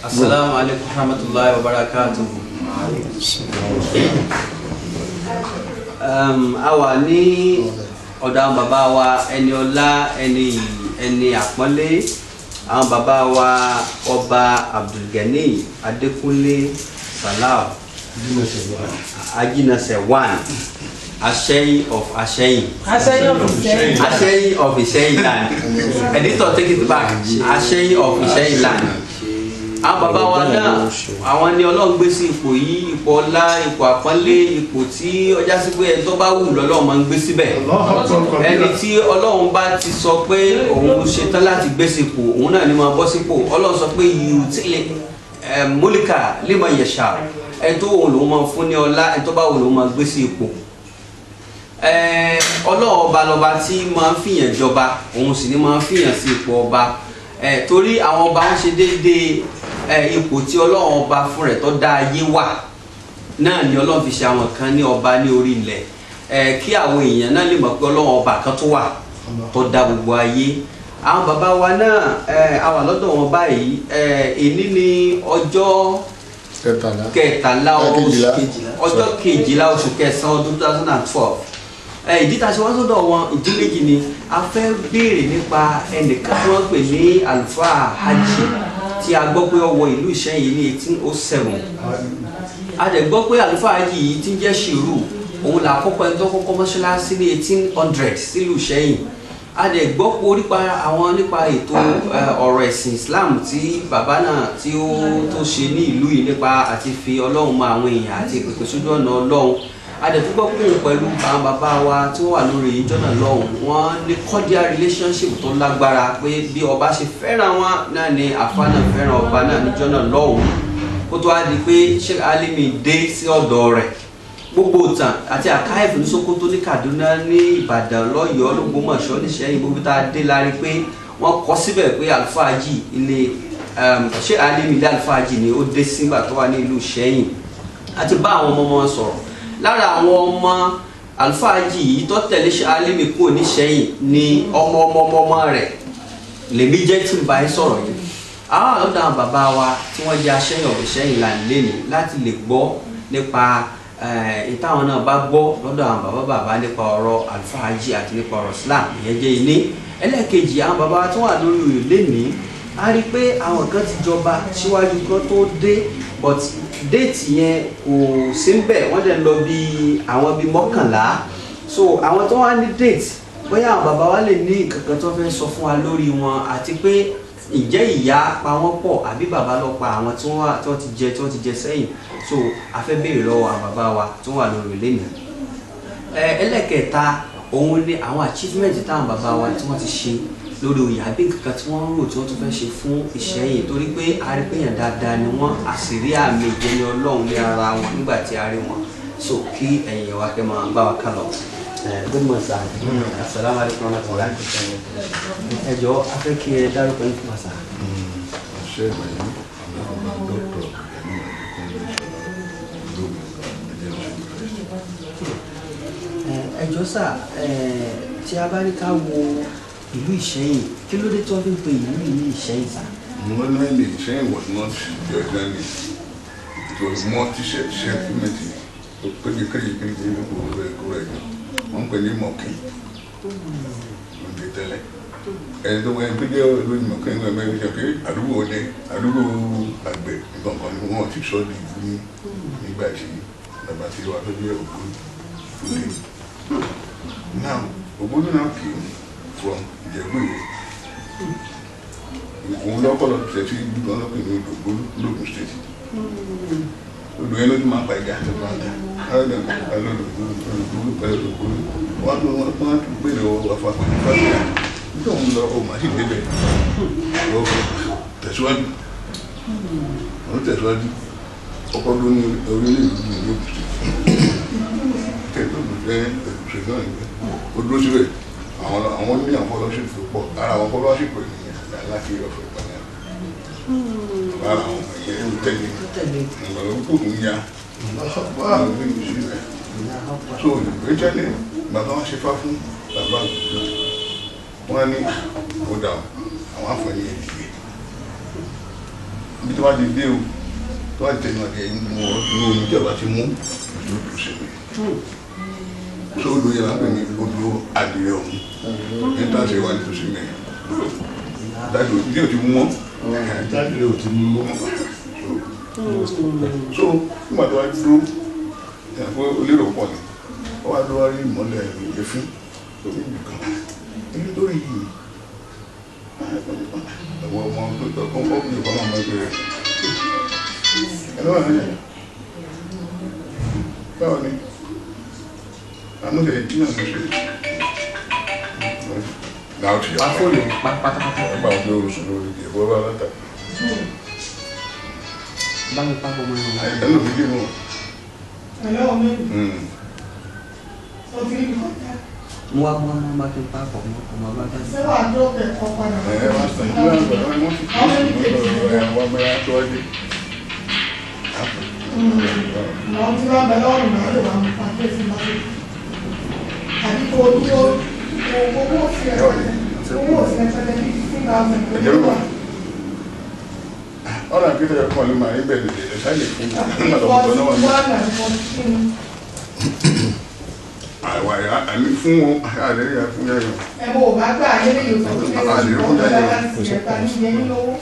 Assalamu alaikum warahmatullahi wabarakatuh. A wà ní ọ̀dọ̀ àwọn bàbá wa, ẹni ọlá, ẹni iyì, ẹni àpọ́nlé, àwọn bàbá wa, Ọba Abdulgani Adékúnlé Salau Ajínasẹ̀ one, Aṣẹ́yìn of Aṣẹ́yìn. Aṣẹ́yìn of Ìṣẹ́yìn. Aṣẹ́yìn of Ìṣẹ́yìn land. Editor, take it back. Aṣẹ́yìn of Ìṣẹ́yìn land. Àwọn bàbá wa náà, àwọn ni Ọlọ́run gbé sí ipò yìí, ipò ọlá, ipò àpọ́nlé, ipò tí ọjà sí pé ẹni tó bá wù lọ́lọ́run máa ń gbé síbẹ̀. Ẹni tí Ọlọ́run bá ti sọ pé òun ṣetán láti gbé sípò, òun náà ni máa bọ́ sípò. Ọlọ́run sọ pé يؤتي الملك لمن يشاء. Ẹni tó wù lòun máa fún ní ọlá, ẹni tó bá wù lòun máa gbé sí ipò. Ọlọ́run ọba lọba tí máa ń fìyàn jọba, òun sì ni máa ń fìyàn sí ipò ọba, torí àwọn ọba ń ṣe déédéé ipò tí Ọlọ́run ọba fún rẹ̀ tó dá ayé wà náà ni Ọlọ́run fi ṣe àwọn kan ní ọba ní orí ilẹ̀, kí àwọn èèyàn náà lè mọ̀ pé Ọlọ́run ọba kan tó wà tó dá gbogbo ayé. Àwọn bàbá wa náà, a wà lọ́dọ̀ wọn báyìí. Èní ní ọjọ́ 13. 13 oṣù 12. Ọjọ́ 12 oṣù kẹsàn-án ọdún 2012. Ìdí tá a ṣe wá sọ́dọ̀ wọn, ìdí méjì ni. A fẹ́ béèrè nípa ẹnìkan tí wọ́n pè ní àlùfáà Hajj, tí a gbọ́ pé ó wọ ìlú Ìṣẹ́yìn ní 1807. A dẹ̀ gbọ́ pé àlùfáà Hajj yìí tí ń jẹ́ Ṣìrù, òun là kọ́kọ́ ẹni tó kọ́kọ́ mọ́ṣáláṣí ní 1800 sílùú Ìṣẹ́yìn. A dẹ̀ gbọ́ pé orípa àwọn nípa ètò ọ̀rọ̀ ẹ̀sìn Islam tí bàbá náà tí ó tó ṣe ní ìlú yìí, nípa àti fi Ọlọ́run mọ àwọn èèyàn àti ìpèpè sójú ọ̀nà Ọlọ́run. A dẹ̀ tún gbọ́ pé òun pẹ̀lú àwọn bàbá wa tí wọ́n wà lórí ìjọ náà lọ́hùn, wọ́n ní cordial relationship tó lágbára, pé bí ọba ṣe fẹ́ràn wọn náà ni àfa náà fẹ́ràn ọba náà níjọ́ náà lọ́hùn, kó tó wá di pé Sheikh Alimi dé sí ọ̀dọ̀ rẹ̀. Gbogbo ìtàn àti archive ní Sokoto, ní Kaduna, ní Ìbàdàn, lọ́yọ̀ọ́, lÓgbómọ̀ṣọ́, níṣẹ́yìn, gbogbo tá a dé la rí pé wọ́n kọ síbẹ̀ pé àlùfáà Hajj ilé Sheikh Alimi, ilé àlùfáà Hajj ni ó dé sígbà tó wà ní ìlú Ìṣẹ́yìn. Àti bá àwọn ọmọ wọn sọ̀rọ̀. Lára àwọn ọmọ àlùfáà Hajj yìí tó tẹ̀lé Sheikh Alimi kúrò níṣẹ́yìn ni ọmọ ọmọ ọmọ ọmọ rẹ̀ lèmi jẹ́ tí ń bá yín sọ̀rọ̀ yìí. Àwọn àlọ́dà àwọn bàbá wa tí wọ́n jẹ́ Aṣẹ́yìn of Ìṣẹ́yìn là lẹ́nu láti lè gbọ́ nípa ìtàwọn náà bá gbọ́ lọ́dọ̀ àwọn bàbá bàbá nípa ọ̀rọ̀ àlùfáà Hajj àti nípa ọ̀rọ̀ Islam. Ìyẹn jẹ́ ilé ẹlẹ́ẹ̀kejì. Àwọn bàbá wa tí wọ́n wà lórí oyè lénìí, a rí i pé àwọn kan ti jọba síwájú kan tó dé, but date yẹn kò sí ń bẹ̀. Wọ́n dẹ̀ lọ bí àwọn bíi 11. So àwọn tó wá ní date, bóyá àwọn bàbá wa lè ní nǹkan kan tó fẹ́ sọ fún wa lórí wọn, àti pé ǹjẹ́ ìyá pa wọ́n pọ̀ àbí bàbá lọ pa àwọn tí wọ́n ti jẹ sẹ́yìn. So a fẹ́ béèrè lọ́wọ́ àwọn bàbá wa tó wà lórí lẹ́nu. Ẹlẹ́kẹta, òun ni àwọn achievement táwọn bàbá wa tí wọ́n ti ṣe lórí oyè, àbí nǹkan kan tí wọ́n ń rò tí wọ́n tún fẹ́ ṣe fún Ìṣẹ́yìn, torí pé a rí pé èèyàn dáadáa ni wọ́n, a sì rí àmì ìjẹni Ọlọ́run ní ara wọn nígbà tí a rí wọn. So kí ẹ̀yin wa kẹ́ máa bá wa ká lọ. Good morning, sir. Assalamu alaikum warahmatullahi. Ẹ jọ̀ọ́, a fẹ́ kí ẹ dárúkọ yín fún wa, sir. Ṣé ìbàyẹn àwọn ọba Dr. Gani Adékúnlé Ṣọlá Ológun Ẹjẹ. Ẹ jọ̀ọ́ sir, tí a bá ní ká wo ìlú Ìṣẹ́yìn, kí ló dé tí wọ́n fi ń pe ìlú yìí ní Ìṣẹ́yìn, sir? Normally, Ìṣẹ́yìn was not the original name. It was multi settlement. Péjì kéjì kéjì ní kò rẹ̀ kó rẹ̀ jọ. Wọ́n ń pè ní Mọ̀kín. Lóde tẹ́lẹ̀. Ẹni tó wọ́n tó jẹ́ olóyún Mọ̀kín ní ẹgbẹ́ ìṣẹ́ pé àdúgbò ọdẹ, àdúgbò àgbẹ̀ nǹkan kan ni wọ́n ti sọ di ìlú ní nígbà tí bàbá tí wà tó jẹ́ Ògbólú tó dé. Now, Ògbólú now came from Ìjẹ̀bú Ìwó. Òun lọ́kọ̀lọ́ tẹ̀ sí ibi kan lọ́kọ̀ ní odò Ògbólú lóògùn State. Odò yẹn ló ti máa pa ẹja tó máa ta. Ògbólú pẹ̀lú Ògbólú. Wọ́n tún gbé lọ́wọ́ afáfẹ́ fásitì. Nítorí òun lọ, òun máa sì débẹ̀. Lọ́wọ́ tẹ̀síwájú. Òun tẹ̀síwájú. Ọkọ̀ ló ní orílẹ̀ èdè ní Ògùn State. Tẹ̀síwájú náà níbẹ̀. Ó dúró síbẹ̀. Àwọn ní àwọn fellowship tó pọ̀. Lára àwọn fellowship rẹ̀ nìyẹn láti ọ̀fẹ́ ìpàdé. Lára àwọn ẹ̀yẹ tó tẹ̀lé. Ìgbà tó kù ń ya. So eventually, ìgbà tó wọ́n ṣe fá fún bàbá àgbà, wọ́n ní ó dà, àwọn àǹfààní ẹ̀ dìde. Ibi tó bá ti dé o, tó bá ti tẹnu àti ẹ̀yìn mú ọ ní omi tí ọba ti mú ìlú tó ṣe mí. So odò yẹn lápẹ̀ ní odò adìrẹ ọ̀hún. Ní tá a ṣe wà ní tó ṣe mí. Dájú ìdí ò ti mú mọ́. Dájú ò ti mú mọ́. So nígbà tó wá dúró, ìyàwó olérò pọ̀ ni. Ó wá dúró rí ìmọ́lẹ̀ èéfín lórí nìkan. Ibi tó rí yìí, àwọn ọmọ tó tọ́ kọ́ kọ́ mi kọ́ máa mọ ẹgbẹ́ rẹ̀. Ẹ lọ́wọ́ ní ẹ̀. Báwo ni? Àmúṣe ìdí náà ló ṣe. Náà ti yà Pa fóònù yẹn pa pátápátá. Nígbà tó o sùn lórí ìdí ẹ̀fọ́ bá látà. Bá mi pa ọmọ yẹn. Ẹ ló fi dé mọ́. Hello, mi. O ti rí kọjá. Mo wá mú ọmọ bá fi pa pọ̀ mọ́ ọmọ bá bá. Ṣé wàá dúró kẹ̀kọ́ padà? Ẹ wá sàn ní wọ́n gbà wọ́n ti kú ẹ̀ wọ́n mẹ́ra tó ẹ́ dé. Àwọn tí wọ́n bẹ lọ́rùn náà lè wà mú pàkíyèsí bá dé. Àbí kò dúró owó òsì ẹ̀fẹ̀tẹ̀ owó òsì ẹ̀fẹ̀tẹ̀ ní 15,000 Ẹ̀jẹ̀ ló wà. Ọ̀rọ̀ àkẹ́tẹ̀ ẹ̀kọ́ ló máa ń bẹ̀rẹ̀ lè ṣáà fún mi. Nígbà tó ń bọ̀ náà wà ní. Àwa àmì fún wọn àlẹ́ yà fún yàyọ̀. Ẹ̀mọ́ ò bá gbà ayé lè yóò sọ pé Àlè fún ọ̀gá yàyọ̀. láti ẹ̀ta ní ìyẹn lówó.